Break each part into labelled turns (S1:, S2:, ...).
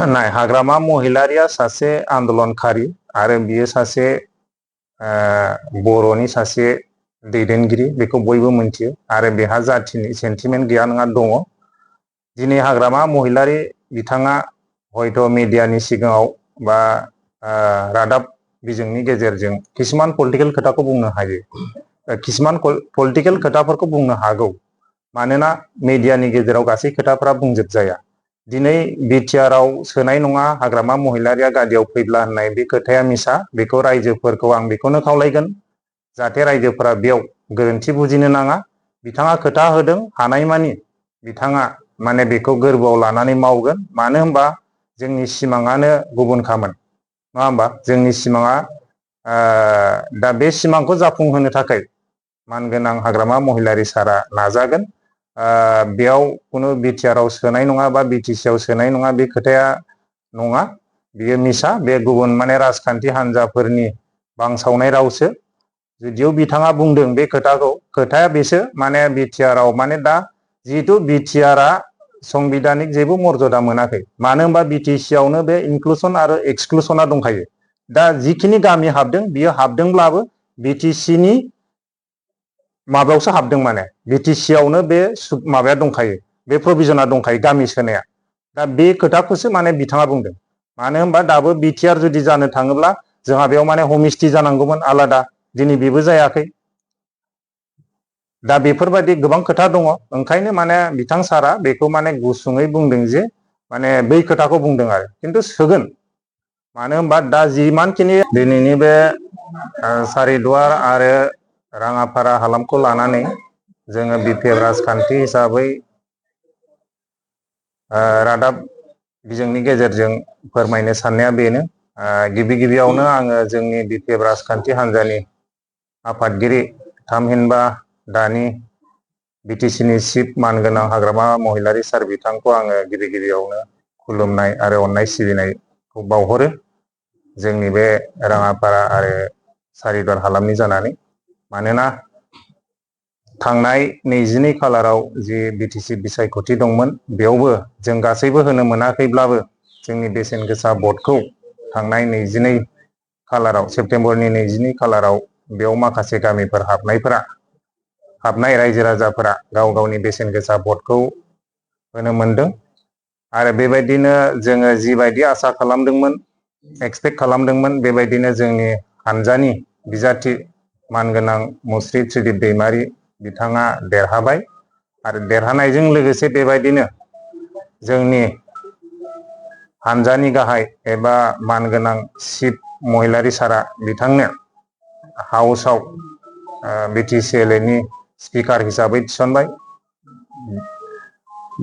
S1: नाय हाग्रामा महिलारिया सासे आन्दलनखारि आरो बियो सासे बर'नि सासे दैदेनगिरि बेखौ बयबो मिथियो आरो बेहा जातिनि सेन्टिमेन्ट गैया नङा दङ। दिनै हाग्रामा महिलारि बिथाङा हयथ' मिडियानि सिगाङाव बा रादाब बिजोंनि गेजेरजों किसुमान पलिटिकेल खोथाखौ बुंनो हायो, किसुमान पलिटिकेल खोथाफोरखौ बुंनो हागौ, मानोना मिडियानि गेजेराव गासै खोथाफोरा बुंजोबजाया। दिनै BTR आव सोनाय नङा हाग्रामा महिलारिया गादियाव फैब्ला होननाय बे खोथाया मिसा। बेखौ रायजोफोरखौ आं बेखौनो खावलायगोन जाहाथे रायजोफोरा बेयाव गोरोन्थि बुजिनो नाङा। बिथाङा खोथा होदों, हानायमानि बिथाङा माने बेखौ गोरबोआव लानानै मावगोन। मानो होनबा जोंनि सिमाङानो गुबुनखामोन, नङा होमबा? जोंनि सिमाङा दा बे सिमांखौ जाफुंहोनो थाखाय मानगोनां हाग्रामा महिलारि सारा नाजागोन। बेयाव खुनु BTR आव सोनाय नङा बा BTC आव सोनाय नङा बे खोथाया नङा, बियो मिसा। बे गुबुन माने राजखान्थि हान्जाफोरनि बांसावनाय रावसो। जुदियाव बिथाङा बुंदों बे खोथाखौ, खोथाया बेसो माने BTR आव माने दा जिहेतु BTR आ संबिधानिक जेबो मर्यादा मोनाखै, मानो होनबा BTC आवनो बे इनक्लुसन आरो एक्सक्लुसना दंखायो। दा जिखिनि गामि हाबदों बियो हाबदोंब्लाबो BTC नि माबायावसो हाबदों, माने BTC आवनो बे माबाया दंखायो, बे प्रभिजना दंखायो गामि सोनाया। दा बे खोथाखौसो माने बिथाङा बुंदों। मानो होनबा दाबो BTR जुदि जानो थाङोब्ला जोंहा बेयाव माने हमस्टे जानांगौमोन आलादा, दिनै बेबो जायाखै। दा बेफोरबायदि गोबां खोथा दङ, ओंखायनो माने बिथां सारा बेखौ माने गुसुङै बुंदों जे माने बै खोथाखौ बुंदों आरो, खिन्थु सोगोन। मानो होनबा दा जिमानखिनि दिनैनि बे सारिदुवार आरो राङापारा हालामखौ लानानै जोङो BTR राजखान्थि हिसाबै रादाब बिजोंनि गेजेरजों फोरमायनो साननाया बेनो। गिबि गिबियावनो आङो जोंनि BTR राजखान्थि हान्जानि आफादगिरि थामहिनबा दानि BTC नि चिफ मानगोनां हाग्रामा महिलारि सार बिथांखौ आङो गिबि गिबियावनो खुलुमनाय आरो अननाय सिबिनायखौ बावहरो, जोंनि बे राङापारा आरो सारिदुवार हालामनि जानानै। मानोना थांनाय 22 खालाराव जि BTC बिसायख'थि दंमोन, बेयावबो जों गासैबो होनो मोनाखैब्लाबो जोंनि बेसेन गोसा भटखौ थांनाय 22 खालाराव, सेप्तेम्बरनि 22 खालाराव बेयाव माखासे गामिफोर हाबनाय रायजो राजाफोरा गाव गावनि बेसेन गोसा भटखौ होनो मोनदों। आरो बेबायदिनो जोङो जिबायदि आसा खालामदोंमोन, एक्सपेक्ट खालामदोंमोन, बेबायदिनो जोंनि हानजानि बिजाथि मानगोनां मुस्रि त्रिदिप दैमारि बिथाङा देरहाबाय। आरो देरहानायजों लोगोसे बेबायदिनो जोंनि हानजानि गाहाय एबा मानगोनां चिफ महिलारि सारा बिथांनो हाउसआव BTCLA नि स्पिकार हिसाबै थिसनबाय।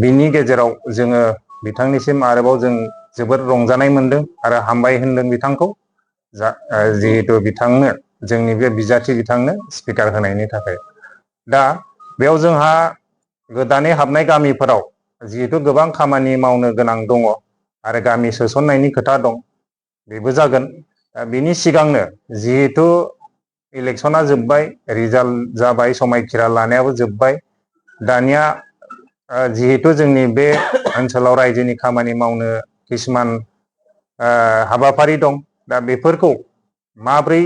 S1: बिनि गेजेराव जोङो बिथांनिसिम आरोबाव जों जोबोद रंजानाय मोनदों आरो हामबाय होनदों बिथांखौ, जिहेतु बिथांनो जोंनि बे बिजाथि बिथांनो स्पिकार होनायनि थाखाय। दा बेयाव जोंहा गोदानै हाबनाय गामिफोराव जिहेतु गोबां खामानि मावनो गोनां दङ आरो गामि सोसननायनि खोथा दं, बेबो जागोन। बिनि सिगांनो जिहेतु इलेक्सना जोब्बाय, रिजाल्ट जाबाय, समायखिरा लानायाबो जोब्बाय, दानिया जिहेतु जोंनि बे ओनसोलाव रायजोनि खामानि मावनो किसुमान हाबाफारि दं। दा बेफोरखौ माब्रै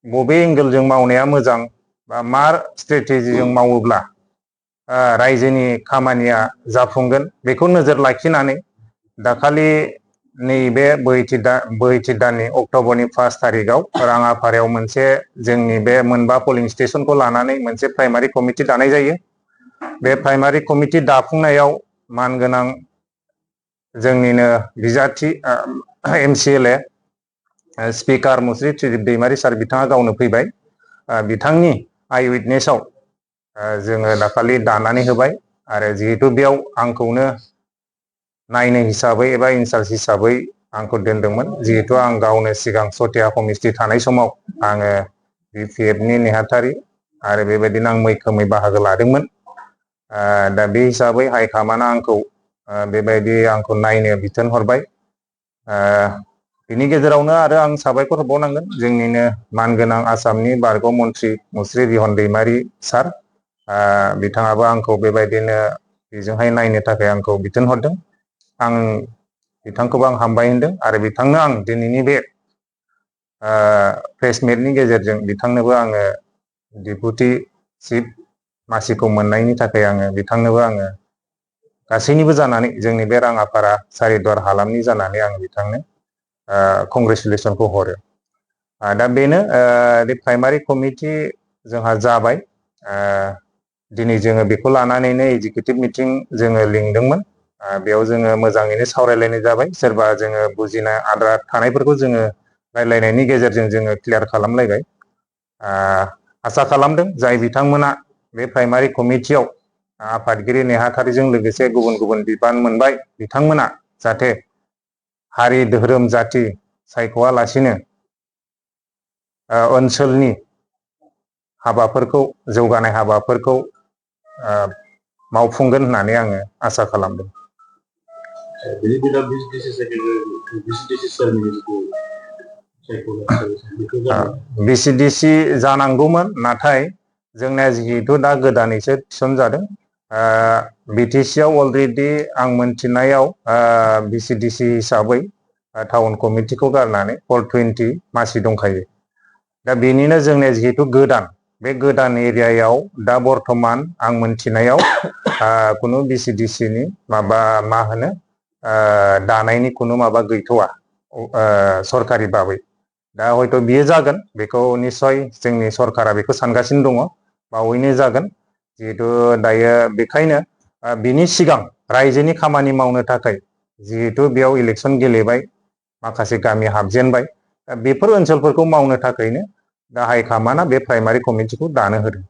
S1: बबे एंगेलजों मावनाया मोजां बा मा स्ट्रेटेजिजों मावोब्ला रायजोनि खामानिया जाफुंगोन, बेखौ नोजोर लाखिनानै दाखालि नैबे बोहैथि दाननि अक्ट'बरनि 1 थारिखआव राङापारायाव मोनसे जोंनि बे मोनबा पलिं स्टेसनखौ लानानै मोनसे प्राइमारि कमिटि दानाय जायो। बे प्राइमारि कमिटि दाफुंनायाव मानगोनां जोंनिनो बिजाथि MCLA स्पिकार मुस्रि त्रिदिप दैमारि सार बिथाङा गावनो फैबाय। बिथांनि आइ उइटनेसआव जोङो दाखालि दानानै होबाय आरो जिहेतु बेयाव आंखौनो नायनो हिसाबै एबा इनचार्ज हिसाबै आंखौ दोनदोंमोन, जिहेतु आं गावनो सिगां सटिया कमिटि थानाय समाव आङो BPF नि नेहाथारि आरो बेबायदिनो आं मैखोमै बाहागो लादोंमोन। दा बे हिसाबै हाइकामान्डआ आंखौ बेबायदि आंखौ नायनो बिथोन हरबाय। बिनि गेजेरावनो आरो आं साबायखर होबावनांगोन जोंनिनो मानगोनां आसामनि बारग' मन्त्रि मुस्रि बिहन दैमारि सार, बिथाङाबो आंखौ बेबायदिनो बेजोंहाय नायनो थाखाय आंखौ बिथोन हरदों। आं बिथांखौबो आं हामबाय होनदों आरो बिथांनो आं दिनैनि बे प्रेस मिटनि गेजेरजों बिथांनोबो आङो डेपुटि चिफ मासिखौ मोननायनि थाखाय आङो बिथांनोबो आङो गासैनिबो जानानै जोंनि बे राङापारा सारिद्वार हालामनि जानानै आं बिथांनो कंग्रेचुलेसनखौ हरो। दा बेनो प्राइमारि कमिटि जोंहा जाबाय। दिनै जोङो बेखौ लानानैनो एगजिकिउटिभ मिटिं जोङो लिंदोंमोन। बेयाव जोङो मोजाङैनो सावरायलायनाय जाबाय। सोरबा जोङो बुजिनाय आद्रा थानायफोरखौ जोङो रायलायनायनि गेजेरजों जोङो क्लियार खालामलायबाय। आसा खालामदों जाय बिथांमोना बे प्राइमारि कमिटियाव आफादगिरि नेहाथारिजों लोगोसे गुबुन गुबुन बिबान मोनबाय बिथांमोना जाहाथे हारि धोरोम जाति सायख'आलासिनो ओनसोलनि हाबाफोरखौ जौगानाय हाबाफोरखौ मावफुंगोन होननानै आङो आसा खालामदों। बिसिडिसि जानांगौमोन नाथाय जोंनिया जिहेथु दा गोदानैसो थिसनजादों। बिटिसि आव अलरेडि आं मोनथिनायाव बिसिडिसि हिसाबै टाउन कमिटिखौ गारनानै 420 मासि दंखायो। दा बेनिनो जोंनिया जिहेतु गोदान बे गोदान एरियायाव दा बर्थमान आं मोनथिनायाव खुनु बिसिडिसिनि माबा मा होनो दानायनि खुनु माबा गैथ'वा सरकारि बाबै। दा हयथ' बियो जागोन बेखौ निस्सय जोंनि सरकारा बेखौ सानगासिनो दङ बावैनो जागोन। जिहेतु दायो बेखायनो बिनि सिगां रायजोनि खामानि मावनो थाखाय जिहेतु बेयाव इलेक्सन गेलेबाय माखासे गामि हाबजेनबाय बेफोर ओनसोलफोरखौ मावनो थाखायनो दा हाइकामान्डआ बे प्राइमारि कमिटिखौ दानो होदों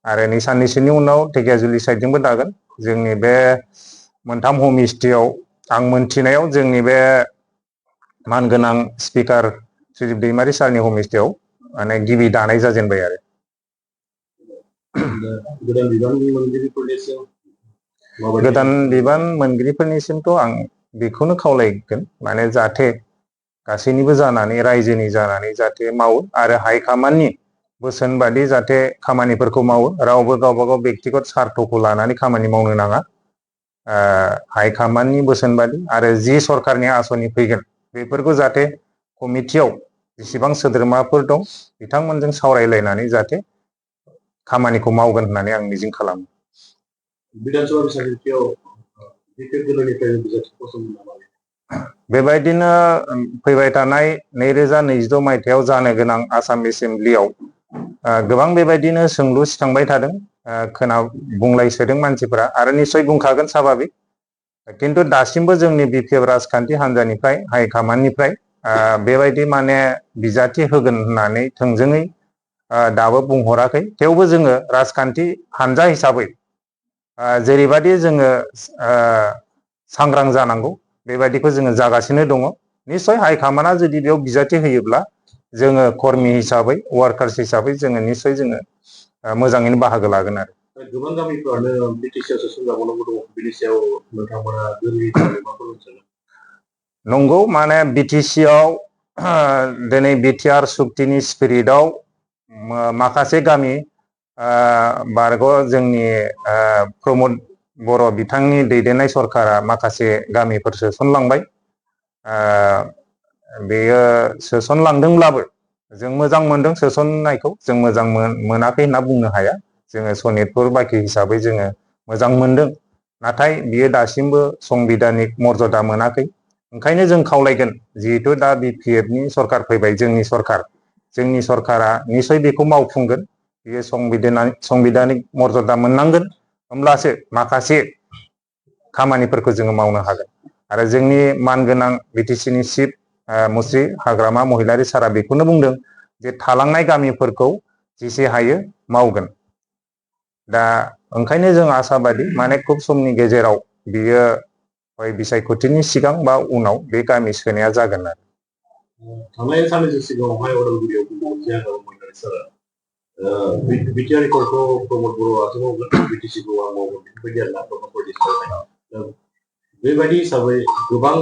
S1: आरो नै साननैसोनि उनाव ढेकियाजुलि साइडजोंबो दागोन। जोंनि बे मोनथाम हमस्टेयाव आं मोनथिनायाव जोंनि बे मानगोनां स्पिकार सुजित दैमारि सारनि हमस्टेयाव माने गिबि दानाय जाजेनबाय आरो। गोदान बिबान मोनगिरिफोरनिसिमथ' आं बेखौनो खावलायगोन माने जाहाथे गासैनिबो जानानै रायजोनि जानानै जाहाथे मावो आरो हाइकामान्डनि बोसोन बादि जाहाथे खामानिफोरखौ मावो। रावबो गावबा गाव बेक्तिगत सार्थखौ लानानै खामानि मावनो नाङा। हाइकामान्डनि बोसोन बादि आरो जि सरकारनि आसनि फैगोन बेफोरखौ जाहाथे कमिटियाव जेसेबां सोद्रोमाफोर दं बिथांमोनजों सावरायलायनानै जाहाथे खामानिखौ मावगोन होननानै आं मिजिं खालामो। बेबायदिनो फैबाय थानाय 2026 मायथाइयाव जानो गोनां आसाम एसेम्ब्लियाव गोबां बेबायदिनो सोंलु सिखांबाय थादों। बुंलायसोदों मानसिफोरा आरो निस्सय बुंखागोन स्वाभाबिक। किन्तु दासिमबो जोंनि बिपिएफ राजखान्थि हान्जानिफ्राय हाइकामान्डनिफ्राय बेबायदि माने बिजाथि होगोन होननानै थोंजोङै दाबो बुंहराखै। थेवबो जोङो राजखान्थि हान्जा हिसाबै जेरैबायदि जोङो सांग्रां जानांगौ बेबायदिखौ जोङो जागासिनो दङ। निस्सय हाइकामान्डआ जुदि बेयाव बिजाथि होयोब्ला जोङो कर्मि हिसाबै वार्कार्स हिसाबै जोङो निस्सय जोङो मोजाङैनो बाहागो लागोन आरो। गोबां गामिफ्रानो बिटिसिआव सोसनजाबावनांगौ दङ बिनि सायाव नोंथांमोना गोरलै माबाफोर मोनथिगोन? नंगौ माने बिटिसिआव दिनै बिटिआर सुक्तिनि स्पिरिटआव माखासे गामि बारग' जोंनि प्रमद बर' बिथांनि दैदेननाय सरकारा माखासे गामिफोर सोसनलांबाय। बेयो सोसनलांदोंब्लाबो जों मोजां मोनदों सोसननायखौ। जों मोजां मोनाखै होनना बुंनो हाया। जोङो सनितपुर बाखि हिसाबै जोङो मोजां मोनदों। नाथाय बियो दासिमबो संबिधानिक मर्यादा मोनाखै। ओंखायनो जों खावलायगोन जिहेतु दा बिपिएफनि सरकार फैबाय जोंनि सरकारा निस्सय बेखौ मावफुंगोन। बियो संबिधानिक मर्यादा मोननांगोन होमब्लासो माखासे खामानिफोरखौ जोङो मावनो हागोन। आरो जोंनि मानगोनां बिटिसिनि चिफ मुस्रि हाग्रामा महिलारि सारा बेखौनो बुंदों जे थालांनाय गामिफोरखौ जेसे हायो मावगोन। दा ओंखायनो जों आसाबादि माने खुब समनि गेजेराव बियो बिसायख'थिनि सिगां बा उनाव बे गामि सोनाया जागोन आरो। थांनाय साननैसो सिगाङावहाय अदालगुरियाव मोनसे हाग्रामा महिलारि सारा बिटिआर रिकर्डखौ प्रमद बर'आसो मावगोन बिटिसिखौ आं मावगोन बेफोरबायदि आरोना। बेबायदि हिसाबै गोबां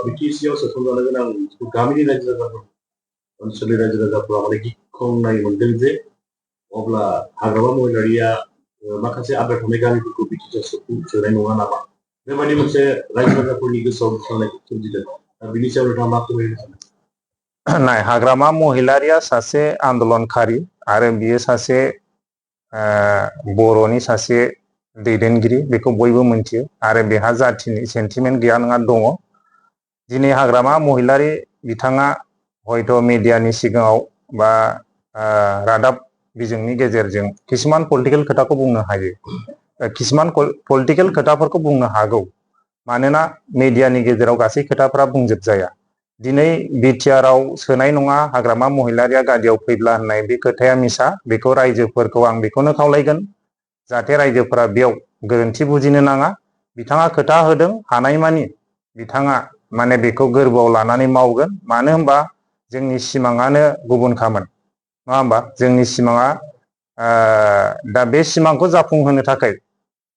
S1: बिटिसिआव सोसनजानो गोनां गामिनि रायजो राजाफोर ओनसोलनि रायजो राजाफोरा माने गिख्रंनाय मोनदों जे अब्ला हाग्रामा महिलारिया माखासे आद्रा थानाय गामिफोरखौ बिटिसिआव सोनाय नङा नामा
S2: बेबायदि मोनसे रायजो राजाफोरनि गोसोआव साननायखौ सोमजिदों बिनि सायाव नोंथाङा मा फोरमायनो सानो?
S1: नाय हाग्रामा महिलारिया सासे आन्दलनकारि आरो बियो सासे बर'नि सासे दैदेनगिरि बेखौ बयबो मिथियो आरो बेहा जातिनि सेन्टिमेन्ट गैया नङा दङ। दिनै हाग्रामा महिलारि बिथाङा हयथ' मिडियानि सिगाङाव बा रादाब बिजोंनि गेजेरजों किसुमान पलिटिकेल खोथाखौ बुंनो हायो, किसुमान पलिटिकेल खोथाफोरखौ बुंनो हागौ, मानोना मिडियानि गेजेराव गासै खोथाफ्रा बुंजोबजाया। दिनै BTR आव सोनाय नङा हाग्रामा महिलारिया गादियाव फैब्ला होननाय बे खोथाया मिसा। बेखौ रायजोफोरखौ आं बेखौनो खावलायगोन जाहाथे रायजोफोरा बेयाव गोरोन्थि बुजिनो नाङा। बिथाङा खोथा होदों, हानायमानि बिथाङा माने बेखौ गोरबोआव लानानै मावगोन। मानो होनबा जोंनि सिमाङानो गुबुनखामोन, नङा होमबा? जोंनि सिमाङा दा बे सिमांखौ जाफुंहोनो थाखाय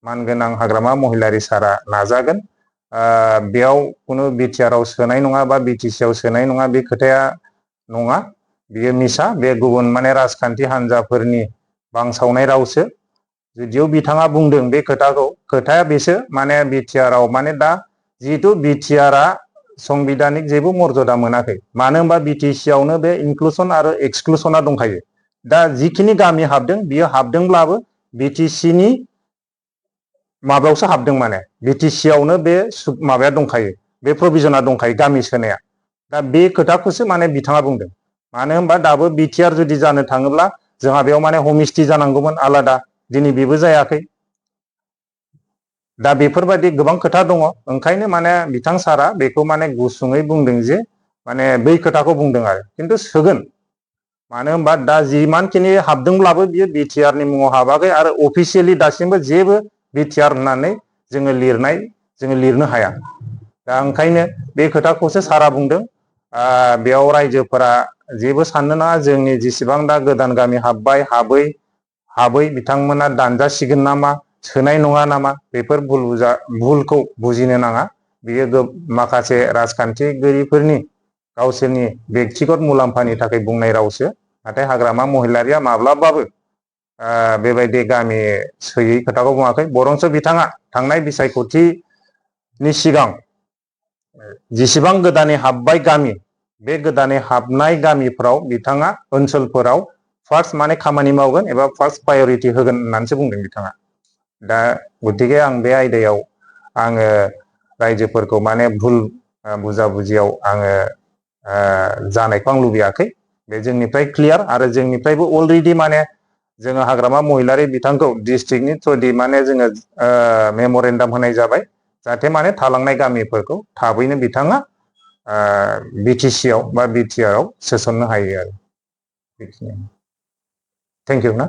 S1: मानगोनां हाग्रामा महिलारि सारा नाजागोन। बेयाव खुनु BTR आव सोनाय नङा बा BTC आव सोनाय नङा बे खोथाया नङा, बियो मिसा। बे गुबुन माने राजखान्थि हान्जाफोरनि बांसावनाय रावसो। जुदियाव बिथाङा बुंदों बे खोथाखौ, खोथाया बेसो माने BTR आव माने दा जिहेतु BTR आ संबिधानिक जेबो मर्यादा मोनाखै। मानो होनबा BTC आवनो बे इनक्लुसन आरो एक्सक्लुसना दंखायो। दा जिखिनि गामि हाबदों बियो हाबदोंब्लाबो BTC नि माबायावसो हाबदों, माने BTC आवनो बे माबाया दंखायो, बे प्रभिजना दंखायो गामि सोनाया। दा बे खोथाखौसो माने बिथाङा बुंदों। मानो होनबा दाबो BTR जुदि जानो थाङोब्ला जोंहा बेयाव माने हमस्टि जानांगौमोन आलादा, दिनै बेबो जायाखै। दा बेफोरबायदि गोबां खोथा दङ। ओंखायनो माने बिथां सारा बेखौ माने गुसुङै बुंदों जे माने बै खोथाखौ बुंदों आरो, खिन्थु सोगोन। मानो होनबा दा जिमानखिनि हाबदोंब्लाबो बियो BTR नि मुङाव हाबाखै आरो अफिसियेलि दासिमबो जेबो BTR होननानै जोङो लिरनो हाया। दा ओंखायनो बे खोथाखौसो सारा बुंदों। बेयाव रायजोफोरा जेबो साननो नाङा, जोंनि जेसेबां दा गोदान गामि हाबै बिथांमोना दानजासिगोन नामा, सोनाय नङा नामा, बेफोर भुलखौ बुजिनो नाङा। बियो माखासे राजखान्थिगिरिफोरनि गावसोरनि बेक्तिगत मुलाम्फानि थाखाय बुंनाय रावसो। नाथाय हाग्रामा महिलारिया माब्लाबाबो बेबायदि गामि सोयै खोथाखौ बुङाखै। बरंस बिथाङा थांनाय बिसायख'थिनि सिगां जेसेबां गोदानै हाबबाय गामि, बे गोदानै हाबनाय गामिफ्राव बिथाङा ओनसोलफोराव फार्स्ट माने खामानि मावगोन एबा फार्स्ट प्रायरिटि होगोन होननानैसो बुंदों बिथाङा। दा गतिके आं बे आयदायाव आङो रायजोफोरखौ माने भुल बुजियाव आङो जानायखौ आं लुबैयाखै। बे जोंनिफ्राय क्लियार आरो जोंनिफ्रायबो अलरेडि माने जोङो हाग्रामा महिलारि बिथांखौ डिस्ट्रिक्टनि थ्रुयै माने जोङो मेम'रेन्डाम होनाय जाबाय, जाहाथे माने थालांनाय गामिफोरखौ थाबैनो बिथाङा BTC आव बा BTR आव सोसननो हायो आरो। बेखिनियानो। थेंक इउ ना।